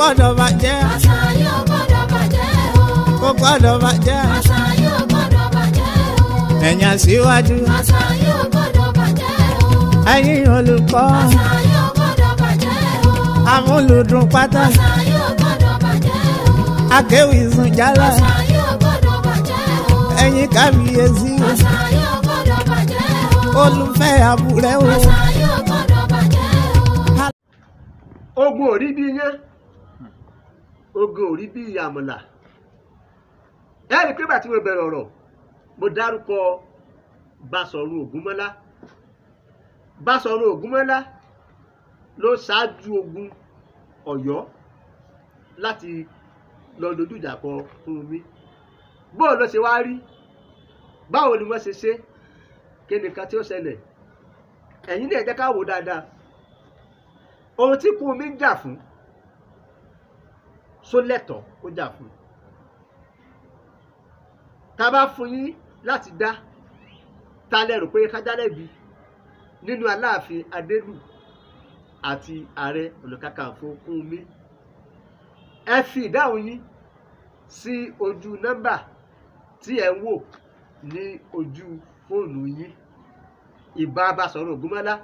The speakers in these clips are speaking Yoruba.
Gbọ́dọ̀ bàjẹ́. Àṣà yóò gbọ́dọ̀ bàjẹ́ o. Kò gbọ́dọ̀ bàjẹ́. Àṣà yóò gbọ́dọ̀ bàjẹ́ o. Ẹ̀yin aṣíwájú. Àṣà yóò gbọ́dọ̀ bàjẹ́ o. Ẹ̀yin olùkọ́. Àṣà yóò gbọ́dọ̀ bàjẹ́ o. Amúlùdùn pátá. Àṣà yóò gbọ́dọ̀ bàjẹ́ o. Akéwì sùn jálá. Àṣà yóò gbọ́dọ̀ bàjẹ́ o. Ẹ̀yin kábíyèsí. Àṣà yóò gbọ́dọ̀ bàjẹ́ o. Olùfẹ́ àbúrẹ́ o. Àṣà yóò gbọ́dọ̀ bàjẹ́ o. Ogun ò rí bí iyán, ogun ò rí bí àmàlà. Ẹ rí i pé bàtí mo bẹ̀rẹ̀ ọ̀rọ̀, mo dárúkọ Basọ̀run Ògúnmọ́lá. Basọ̀run Ògúnmọ́lá ló ṣáájú ogun Ọ̀yọ́ láti lọ dojú ìjà kọ Kúrúnmí. Bóò ló ṣe wá rí? Báwo ni wọ́n ṣe ṣe? Kí ni nǹkan tí ó ṣẹlẹ̀? Ẹ̀yin náà, ẹ jẹ́ ká wò dáadáa. Ohun tí Kúrúnmí ń jà fún, só lẹ́tọ̀ọ́ ó jà fún? Tá a bá fún yín láti dá ta lẹ rò pé ká dá lẹ́bi nínú Aláàfin Adélù àti Ààrẹ Ọ̀nà Kakanfò Kúrúnmí? Ẹ fi ìdáhùn yín sí ojú nọ́mbà tí ẹ ń wò ní ojú fóònù yín. Ìbá Basọ̀run Ògúnmọ́lá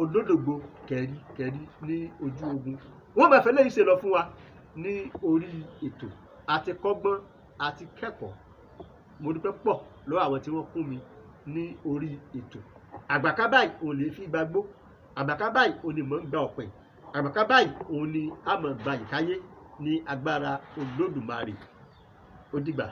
olódògbò kẹrí kẹrí ní ojú ogun, wọ́n máa fẹ́ lẹ́yìn ṣe lọ fún wa ní orí ètò àti kọ́gbọ́n àti kẹ́kọ̀ọ́. Mo dúpẹ́ pọ̀ lọ́wọ́ àwọn tí wọ́n kún mi ní orí ètò. Àgbàká báyìí òun lè fi gbàgbó, àgbàká báyìí òun ni mò ń gba ọ̀pẹ, àgbàká báyìí òun ni a mọ̀ gba ìkáyé ní agbára Olódùmarè. Ó dìgbà.